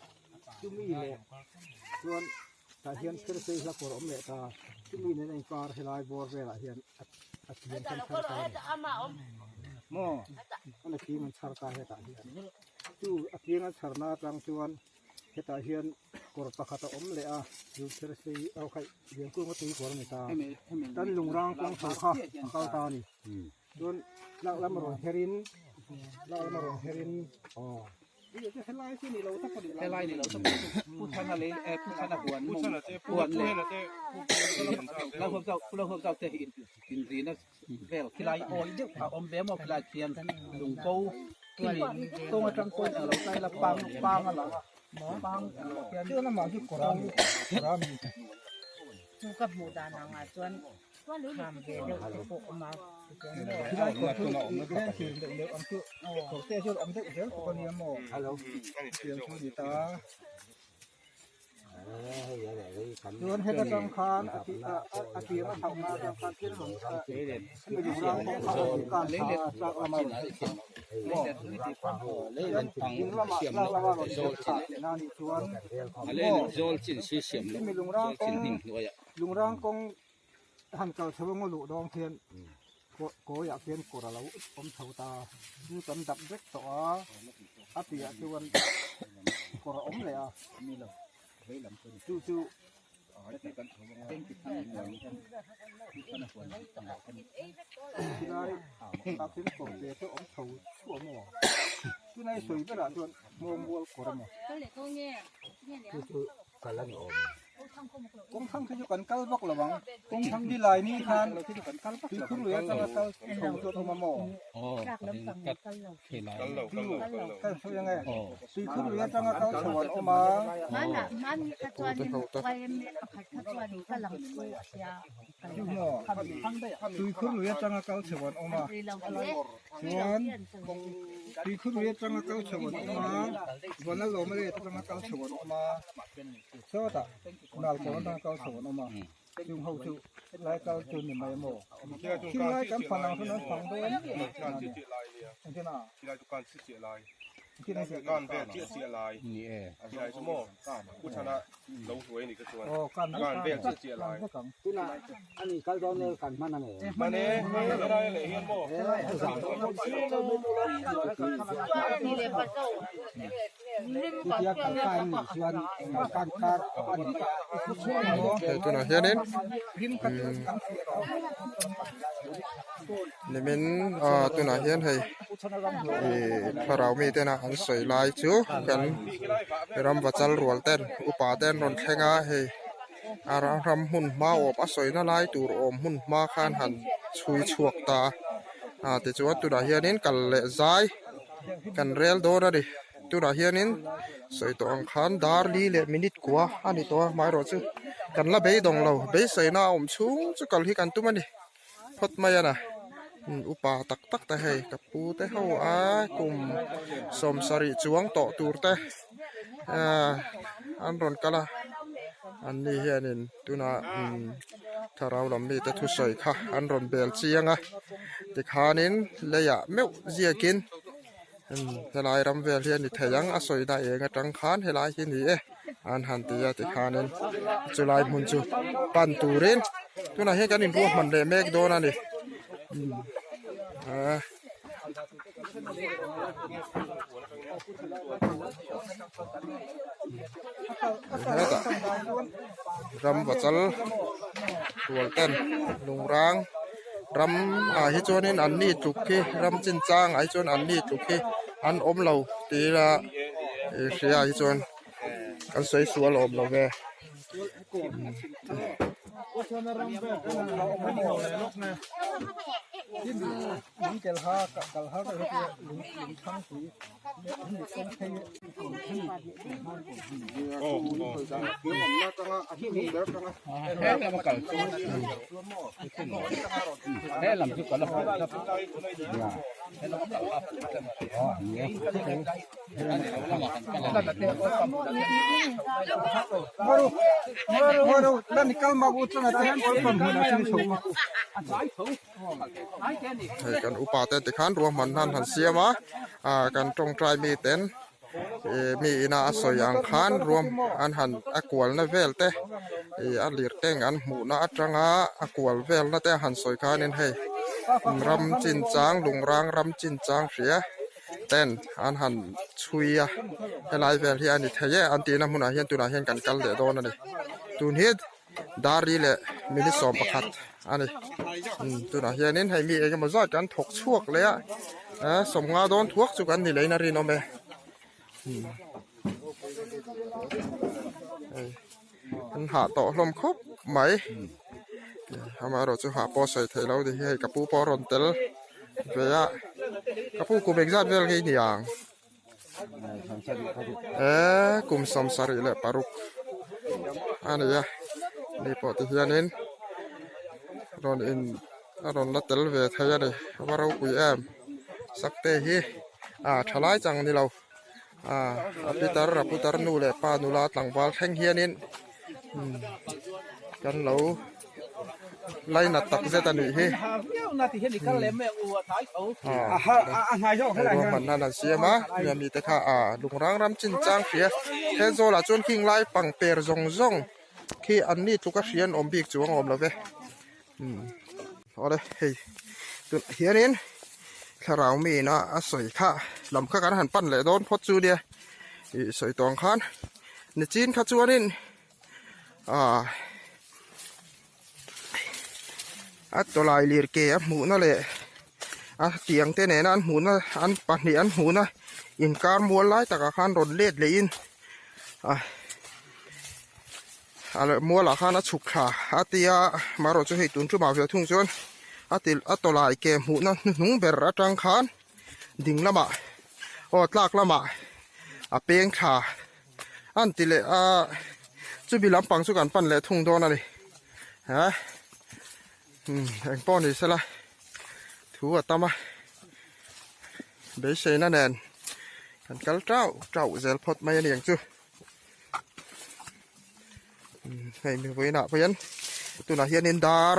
chumi leh chuan tah hian phir phei hla kawr a awm leh ta chumi nen a inkar helai bawr velah hian a thiam kan chhar ta a ni maw a thiam an chhar ta hetah hian chu a thiam an chhar na atang chuan. Hetah hian kawr pakhat a awm leh a, chu kher sei au khaih Liankunga tui kawr a ni ta. Tan lungrang kawng chho kha a kal ta a ni. Chuan tlak lam a rawn her in, tlak lam a rawn her in aw. Helai chu ni lo tak a ni. Helai ni lo tak Pu Thana lei eh Pu Thana huan mawng huan leh lo huam zau lo huam zau te hi in rina vel khilai awi deuh a awm ve maw khilai khian lungko khimi tawng atang pawhin alo tlai la pang pang a lang a pang ang khian Chuan amah chu kawr a ni kawr a mi Chu ka hmuh dan angah chuan kham ve deuh te pawh awm a khilai kawr chu leng thir deuh deuh ang chu kawr te chuan awm deuh zel bawk a nia maw tiang chu a ni ta. Chuan heta tang khan a tir a hauh na atang khan thil rawn lungrang pawh kha a rawn kan thla a tlak lama rawn phei thla maw ding lama tlak lama rawn phei thla tihna a nih chuan maw chumi lungrang kawng lungrang kawng han kal chho a ngaw luh dawng khian kawiah khian kawr a lo awm chho ta chu kan dap vek tawh a a piah chuan kawr a awm leh a chu chu chulai ah khian kawr te chu a awm chho chhuah maw tunai sawi berah chuan hmawng mual kawr a maw chu chu. Kawng thlang khi chu kan kal vak lo ang. Kawng thlang hi lai ni khan tuikhur lui atanga kal chho chu a awm a maw? Kan sawi ang e. Tuikhur lui atanga kal chho an awm a. Chu maw? Tuikhur lui atanga kal chho an awm a. Chuan tuikhur lui atanga kal chho an awm a. Vanlalawma leh atanga kal chho an awm a. Sawtah nal kawr atanga kal chho an awm a, chung ho chu helai kal chu ni mai maw? Khilai kan fan ang chuan an fang dawn engtin a? Aw kan vek ang. Hei tunah hianin nimin ah tunah hian hei ih thlarau mi tena an sawi lai chu kan ram vachal rual ten upa te an rawn thleng a hei a ram hmun hma awm a sawina lai tur awm hmun hma khan han chhui chhuak ta a ah tichuan tunah hianin kal leh zai. Kan rel dawn a ni. Tunah hianin sawi tawh ang khan dar li leh minute kua a ni tawh a hmaerawh chu kan la beidawng lo. Beiseina a awm chhung chu kal hi kan tum a ni. Phawt mai a na. Upa tak tak te hei ka pu te ho a kum 70 chuang tawh tur te ah an rawn kal a. An ni hianin tunah thlarau lam mite thusawi kha an rawn bel chiang a. Tikhanin leiah meuh ziakin helai ram vel hi a ni thei ang a sawi na eng atang khan helai hi ni e an han ti a tikhanin chulai hmun chu pan turin tunah hian kan inruahman leh mek dawn a ni ah. Hetah ram vachal rual ten lungrang ram ah hi chuanin an ni tluk hi ram chin chang ah hi chuan an ni tluk hi an awm lo tih ila ih hria ah hi chuan kan sawi sual awm lo ve. Hei kan upa te tikhan ruahman han han siam a ah kan tawngtai mi ten ih mi ina a sawi ang khan ruam an han a kualna vel te ih a lir teng an hmuhna atanga a kual velna te a han sawi khanin hei ram chinchang lungrang ram chinchang hria. ten an han chhui a helai vel hi a ni thei e an tihna hmunah hian tunah hian kan kal leh dawn a ni tun hi dar li leh minute 11 a ni tunah hianin hei mi engemaw zat kan thawk chhuak leh a eh 50 dawn thuak chu kan ni lehin a rinawm e hei an hah tawh hlawm khawp mai amaherawh chu hah pawh sawi theih loh ni hi hei ka pu pawh a rawn tel ve a ka pu kum engzat vel nge i ni ang eh kum 76 a ni a ni pawh ti hianin rawn in a rawn la tel ve thei a ni a va ropui em sakte hi ah thalai chang ni lo. A pitar a putar nu leh pa nula tlangval thleng hianin kan lo lainat tak zet a nih hi hei ruahman nan an siam a hemi mite kha a lungrang ram chin chang hria he zawlah chuan khing lai pangper zawng zawng khi an ni tluka hria an awm bik chu ang awm lo ve. Awle hei tunah hianin thlarau mi ina a sawi kha lam kha kan han pan leh dawn phawt chu nia ih sawi tawng khan nichin kha chuanin ah a tawlai lir ke a hmuhna leh a tiang te nena an hmuhna an pahnih an hmuhna inkar mual lai takah khan rawn let lehin ah. A mualah khan a chhuk thla a tia marawh chu hei tun tumah ve thung chuan a ti a tawlai ke hmuhna hnuhnung ber atang khan ding lamah aw tlak lamah a peng thla an ti leh a chumi lampang chu kan pan leh thung dawn a ni ha engpawh ni sela thu a tam a beiseina nen kan kal tauh tauh zel phawt mai a ni ang chu. Hei mi vawiinah pawh hian tunah hianin dar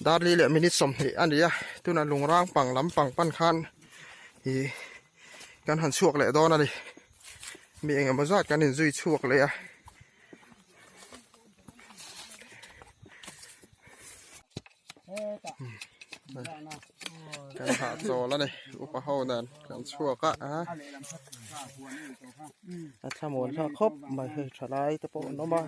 dar li leh minute 20 a ni a tunah lungrang pang lampang pan khan ih kan han chhuak leh dawn a ni mi eng emaw zat kan inzui chhuak leh a. Kan hah chawl a ni upa ho nen kan chhuak a a a thlamuan thlak khawp mai hei tha lai te pawh an awm a.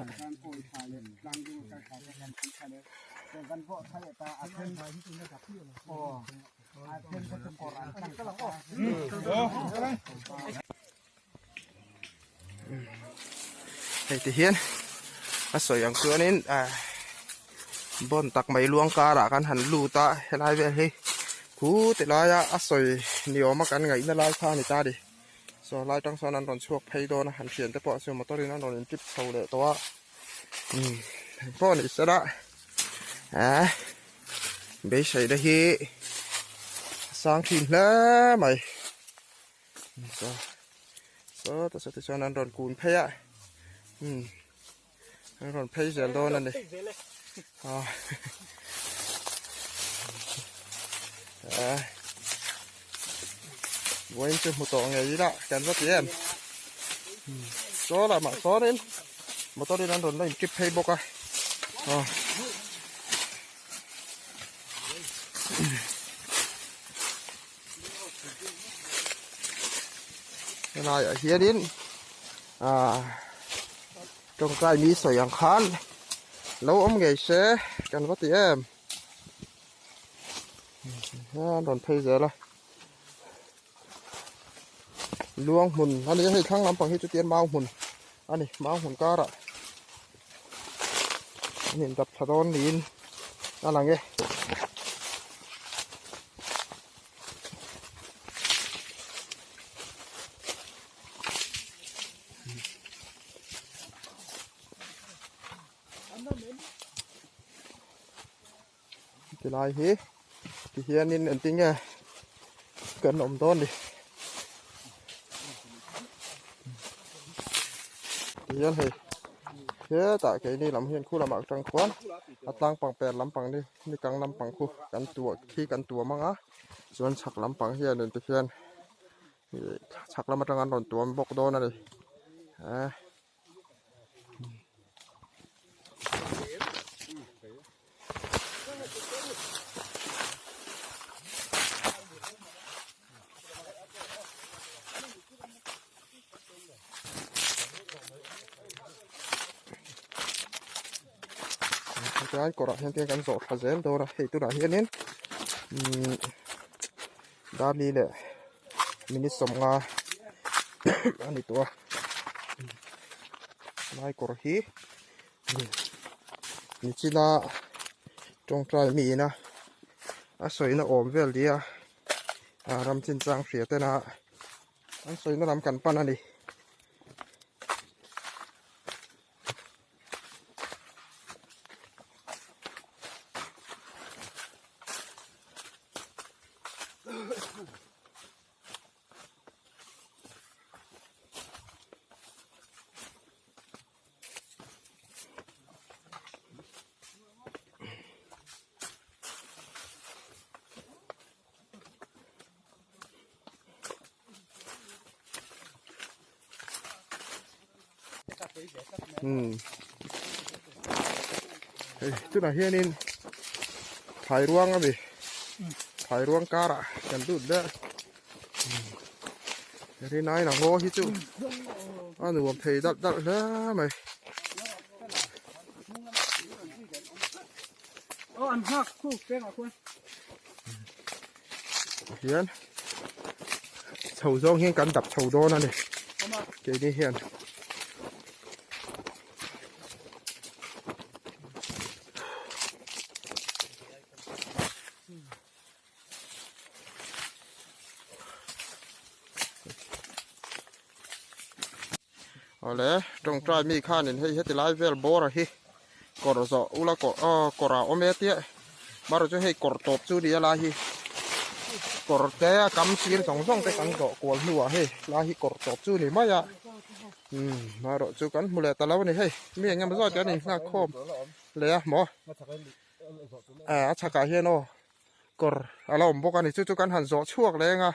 Hei ti hian a sawi ang chuanin ah bawn tak mai luang karah kan han lut a helai vel hi khu ti laia a sawi ni awma kan ngaihna lai kha a ni ta a ni saw lai tang sawn an rawn chhuak phei dawn a han thian te pawh chu motor in an rawn in trip chho leh tawh a umm engpawh ni sela ah beisei te hi a sang thin hle mai. Saw saw ta saw te chuan an rawn kun phei a umm an rawn phei zel dawn a ni ah ah vawiin chu hmu tawh ngei ila kan va ti em saw lamah sawnin motor in an rawn la in trip phei bawk a aw. Helaiah hianin ah tawngtai mi sawi ang khan lo awm ngei se kan va ti em hian rawn phei zel a luang hmun a ni a hei thlang lampang hi chu tian mau hmun a ni mau hmun karah an in dap thla dawn niin a lang e. Tilai hi tihianin engtinge kan awm dawn ni tihian hei hetah keini lam hian khu lamah atang khuan a tlang pang per lampang ni ni kang lampang khu kan tuah khi kan tuam ang a chuan chhak lampang hianin tihian ih chhak lam atang an rawn tuam bawk dawn a ni eh. Chuan kawrah hian te kan zawh thla zel dawn a hei tunah hianin umm darli leh minute 50 a ni tawh a lai kawr hi nichina tawngtai mi ina a sawina awm vel nia ram chinchang hria tena an sawina lam kan pan a ni. Umm hei tunah hianin phai ruang a ni phai ruang karah kan lut leh rinai la ngaw hi chu a nuam thei dalh dalh hle mai. Hian chho zawng hian kan dap chho dawn a ni keini hian. Awle tawngtai mi khanin hei heti lai vel bawr a hi kawr zawh ula kawr aw kawr ah awm e tia marawh chu hei kawr tawp chu nia lai hi kawr te a kam sir zawng zawng te kan zawh kual hnuah hei lai hi kawr tawp chu ni mai a umm marawh chu kan hmu leh ta lo a ni hei mi eng emaw zawt kan inghak khawm leh a maw a chhakah hian aw kawr a la awm bawk a ni chu chu kan han zawh chhuak leh eng a.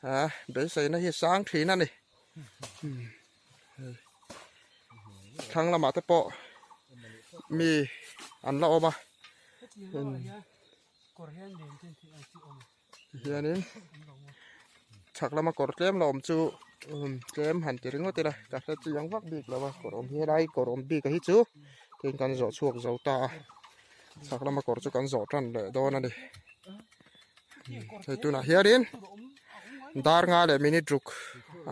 a beiseina hi sang thin a ni thlang lamah te pawh mi an la awm a hianin chhak lama kawr tlem la awm chu tlem han ti ringawt ila ka hre chiang vak bik lo a kawr awm hi helai kawr awm bik a hi chu tin kan zawh chhuak zo ta a chhak lama kawr chu kan zawh tan leh dawn a ni. Hei tunah hianin dar nga leh minute ruk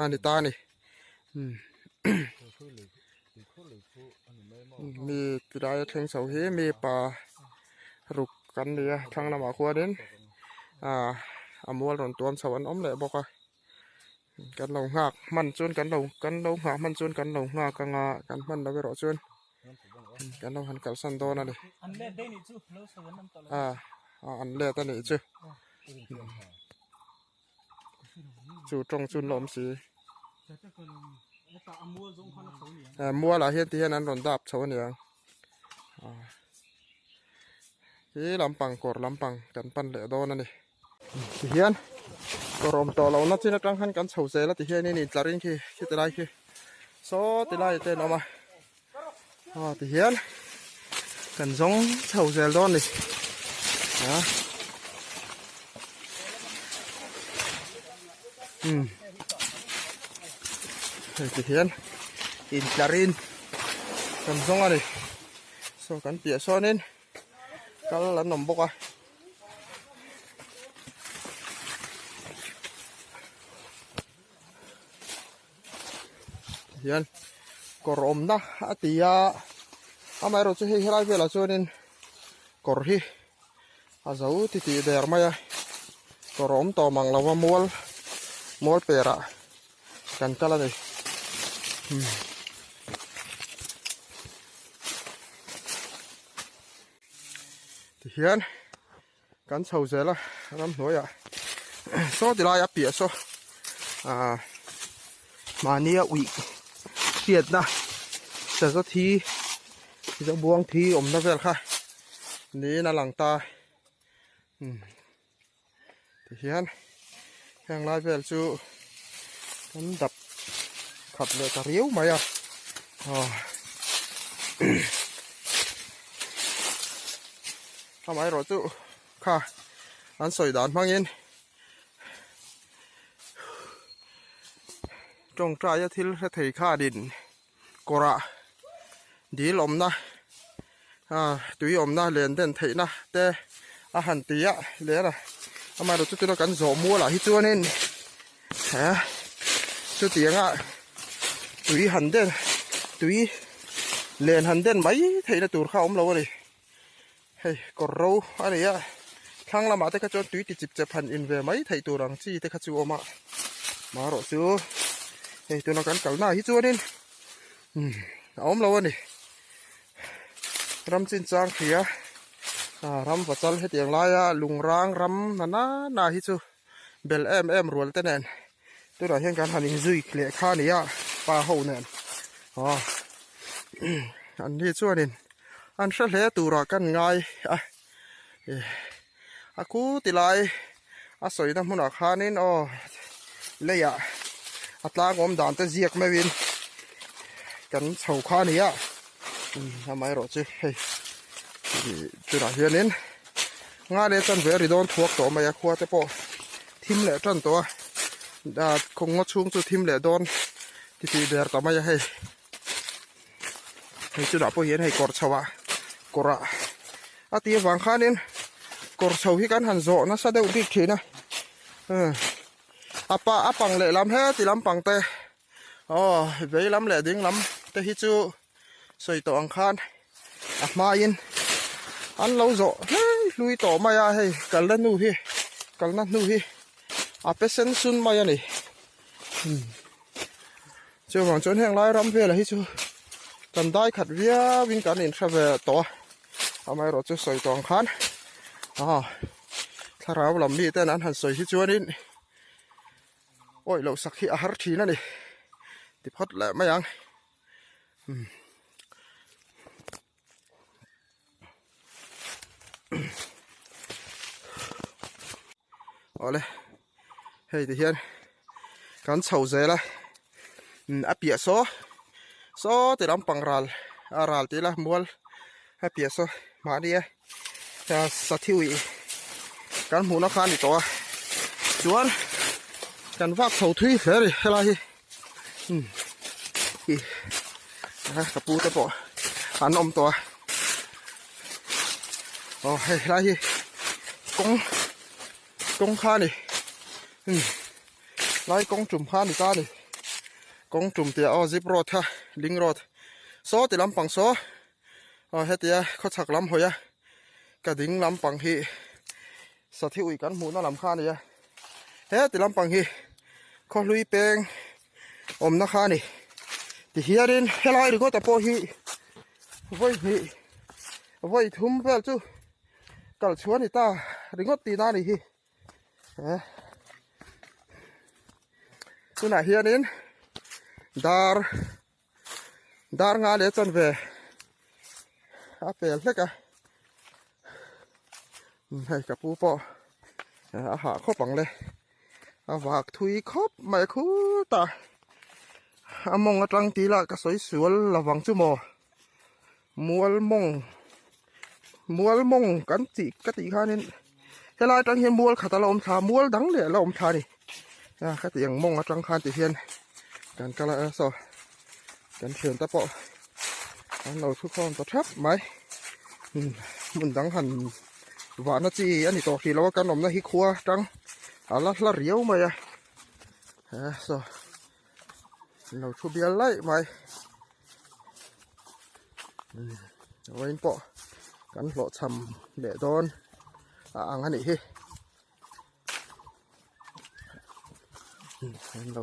a ni ta a ni mi tilai a thleng chho hi mi pa ruk kan ni a thlang lamah khuanin ah a mual rawn tuam chho an awm leh bawk a kan lo nghak hman chuan kan lo kan lo nghah hman chuan kan lo nghak anga kan hman loh erawh chuan kan lo han kalsan dawn a ni ah an let a nih chu chu tawng chu an la awm si mual ah hian ti hian an rawn dap chho a niang khi lampang kawr lampang kan pan leh dawn a ni. Tihian kawr awm tawh lohna chin atang khan kan chho zel a tihianin intlar in khi khi ti lai khi saw ti lai te an awm a aw tihian kan zawng chho zel dawn a ni a umm hei tihian intlar in kan zawng a ni saw kan piah sawnin kal an awm bawk a. Hian kawr awmna a ti a amaherawh chu hei helai velah chuanin kawr hi a zo titih der mai a kawr awm tawh mang lo va mual mual perah kan kal a ni. Tihian kan chho zel a ramhnuaiah saw ti lai a piah saw ah mahnia uih hriatna saza thi zobuang thi awmna vel kha niin a lang ta umm tihian heng lai vel chu kan dap khat leh ta riau mai a aw amaherawh chu kha an sawi dan hmangin tawngtaia thil hre thei khanin kawrah dil awmna ah tui awmna len den theihna te a han ti a leh a amaherawh chu tuna kan zawh mualah hi chuanin he chutianga tui han den tui len han den mai theihna tur kha a awm lo a ni hei kawr ro a ni a thlang lamah te kha chuan tui ti chip chep han in ve mai theih tur ang chi te kha chu a awm a marawh chu hei tuna kan kalna ah hi chuanin umm a awm lo a ni ram chinchang hria ah ram vachal hetiang laia lungrang ram na na na hi chu bel em em rual te nen tunah hian kan han inzui leh kha a ni a pa ho nen aw an ni chuanin an hre hle turah kan ngai a a ku ti lai a sawina hmunah khanin aw leiah a tlang awm dan te ziak meuhin kan chho kha a ni a amaherawh chu hei tunah hianin Nga leh chan ve a ri dawn thuak tawh mai a khua te pawh thim leh tan tawh a ah khawngaw chhung chu thim leh dawn ti tih ber ta mai a hei hei chunah pawh hian hei kawr chho ah kawr ah a tih avang khanin kawr chho hi kan han zawh nasa deuh bik thin a a pa a pang leh lam heti lampang te aw vei lam leh ding lam te hi chu sawi tawh ang khan a hmain an lo zawh hlei hlui tawh mai a hei kalna hnu hi kalna hnu hi a pe sen sun mai a ni. Chuvang chuan heng lai ram velah hi chu kan dai khat viau in kan inhre ve tawh a, amaherawh chu sawi tawh ang khan ah thlarau lam mi ten an han sawi hi chuanin awih loh sak hi a har thin a ni ti phawt leh mai ang. Awle hei ti hian kan chho zel a a piah saw saw ti lampang ral a ral tih ila mual a piah saw mahni a sathiui kan hmuhna kha a ni tawh a chuan kan vak chho thui hle a ni helai hi. Ih ka pu te pawh an awm tawh a aw hei helai hi kawng kawng kha a ni lai kawng tum kha a ni ta a ni kawng tum tih ah aw zip road kha link road saw ti lampang saw aw hetia khawchhak lam hawi a ka ding lampang hi Sathi ui kan hmuhna lam kha a ni a, heti lampang hi khawhlui peng awmna kha a ni. Tihianin helai ringawt pawh hi vawi hnih vawi thum vel chu kal chhuah a ni ta ringawt tihna a nih hi. Tunah hianin dar dar nga leh chanve a pel hlek a hei ka pu pawh a hah khawp ang le a vak thui khawp mai khutah a mawng atang tih lah ka sawi sual lovang chu maw mual mawng mual mawng kan tih ka tih khanin helai atang hian mual khat a la awm thla mual dang leh a la awm thla a ni a ka tih ang mawng atang khan ti hian kan kal a saw kan thian te pawh an lo thu khawm ta thap mai hmun dang han vahna chi a ni tawh hrih lo a kan awmna hi khua atang a la hla riau mai a saw an lo thu bial laih mai vawiin pawh kan hlawhchham leh dawn a ang a nih hi an lo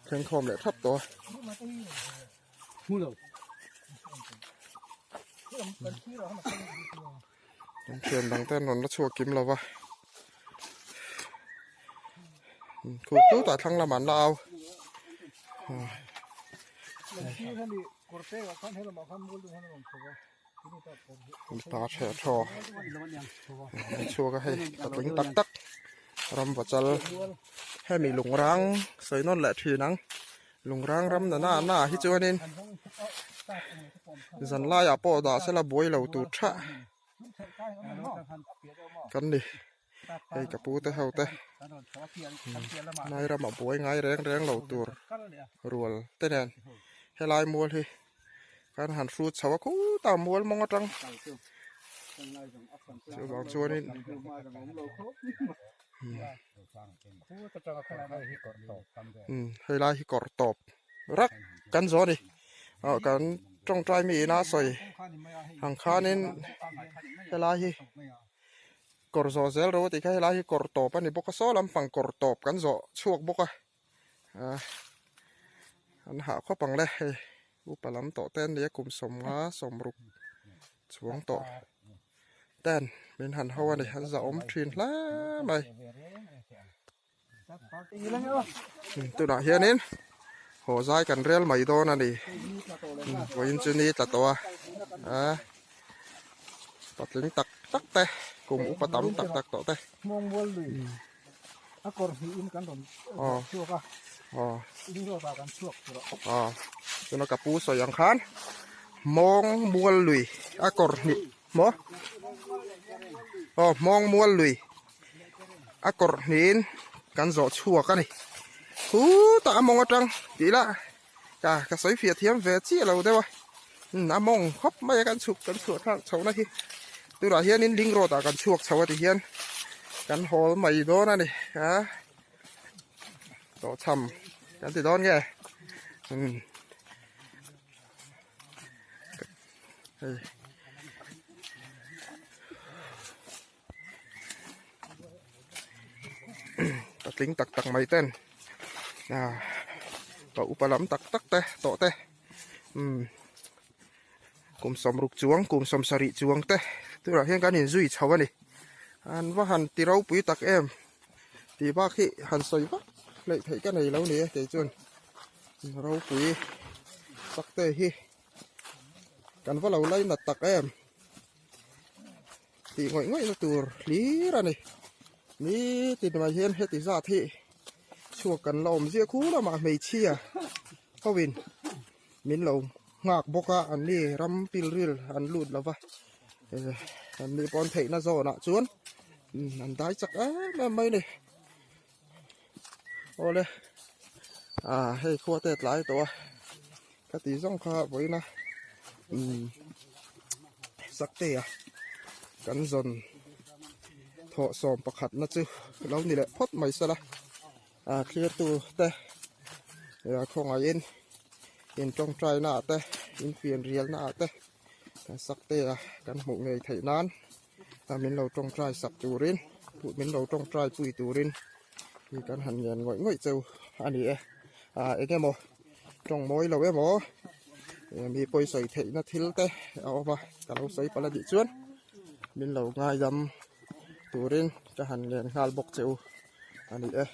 thleng khawm leh thap tawh a. Kan thian dang te an rawn la chhuak kim lo va khu tut ah thlang lamah an la au mipa theh thaw an chhuak a hei patling tak tak ram vachal hemi lungrang sawi nawn leh thin ang. Lungrang ram na na na hi chuanin zan laiah pawh dah sela buai lo tur tha kan ni hei ka pu te ho te lai ramah buai ngai reng reng lo tur rual te nen helai mual hi kan han hrut chho a khutah mual mawng atang chuvang chuanin. Hei lai hi kawr tawp rak kan zawh a ni ah kan tawngtai mi ina sawi ang khanin helai hi kawr zawh zel ro a tih kha helai hi kawr tawp a ni bawk a saw lampang kawr tawp kan zawh chhuak bawk a ah an hah khawp ang le hei upa lam tawh te an ni a kum sawmnga sawmruk chuang tawh. ten min han ho a ni an zahawm thin hle mai tunah hianin haw zai kan rel mai dawn a ni vawiin chu ni tla tawh a ah patling tak tak te kum upa tam tak tak tawh te aw tuna ka pu sawi ang khan mawng mual lui a kawr hnih maw aw hmawng mual lui a kawr hnihin kan zawh chhuak a ni khutah a mawng atang tih lah ka ka sawi fiah thiam ve chiah lo deuh a a mawng khawp mai a kan chhuk kan chhuah thlak chhohna hi tunah hianin link road ah kan chhuak chho a ti hian kan hawl mai dawn a ni a tawhchham kan ti dawn nge umm. Hei. Patling tak tak mai ten. Ah. Pa upa lam tak tak te tawh te umm kum sawmruk chuang kum sawmsarih chuang te turah hian kan inzui chho a ni an va han ti ropui tak em tih bak hi han sawi vak hleih theih ka nei lo ni e kei chuan ropui sak te hi kan va lo lainat tak em tih ngawih ngawih na tur hlir a ni nitin mai hian heti zat hi chhuak kan la awm ziah khu lamah hmeichhia ho in min lo nghak bawk a an ni ram pilril an lut lo va eh an ni pawn theihna zawnah chuan an dai chak em em mai a ni awle ah hei khua te tlai tawh a ka tih zawng kha vawiina umm saktea kan zawn thawh sawm pakhat na chu lo ni leh phawt mai sela ah thlir tu te ah khawngaihin in tawngtai na ah te in pian rial na ah te saktea kan hmuh ngei theih nan a min lo tawngtai sak turin min lo tawngtai pui turin hi kan han ngen ngawih ngawih cheu a ni e ah eng emaw tawng mawi lo emaw mi pawi sawi theihna thil te a awm a ka lo sawi palh a nih chuan min lo ngaidam turin ka han ngen nghal bawk cheu a ni e.